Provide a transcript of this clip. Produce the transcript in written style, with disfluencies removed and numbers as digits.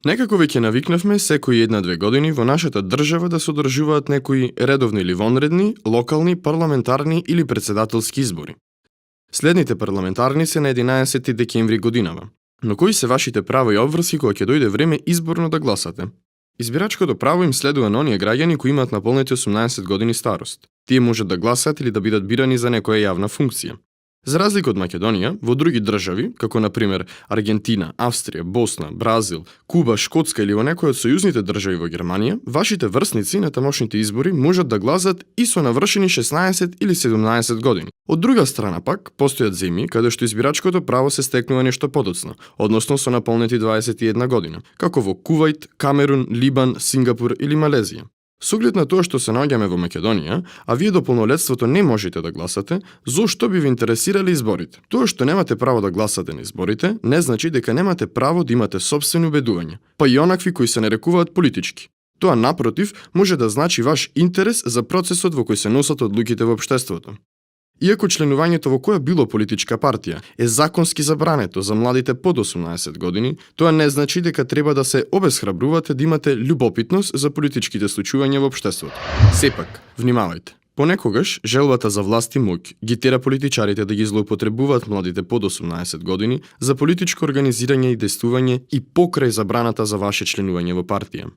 Некако веќе навикнавме секои 1-2 години во нашата држава да се одржуваат некои редовни или вонредни, локални, парламентарни или председателски избори. Следните парламентарни се на 11 декември годинава. Но кои се вашите права и обврски кога ќе дојде време изборно да гласате? Избирачкото право им следува на оние граѓани кои имаат наполнети 18 години старост. Тие можат да гласаат или да бидат бирани за некоја јавна функција. За разлика од Македонија, во други држави, како на пример Аргентина, Австрија, Босна, Бразил, Куба, Шкотска или во некој од сојузните држави во Германија, вашите врсници на тамошните избори можат да гласат и со навршени 16 или 17 години. Од друга страна пак, постојат земји каде што избирачкото право се стекнува нешто подоцна, односно со наполнети 21 година, како во Кувајт, Камерун, Либан, Сингапур или Малезија. Со оглед на тоа што се наоѓаме во Македонија, а вие до полнолетството не можете да гласате, зошто би ви интересирали изборите? Тоа што немате право да гласате на изборите, не значи дека немате право да имате сопствени убедувања, па и онакви кои се нарекуваат политички. Тоа, напротив, може да значи ваш интерес за процесот во кој се носат одлуките во општеството. Иако членувањето во која било политичка партија е законски забрането за младите под 18 години, тоа не значи дека треба да се обесхрабрувате да имате љубопитност за политичките случувања во општеството. Сепак, внимавајте. Понекогаш, желбата за власт и моќ ги тера политичарите да ги злоупотребуваат младите под 18 години за политичко организирање и действување и покрај забраната за ваше членување во партија.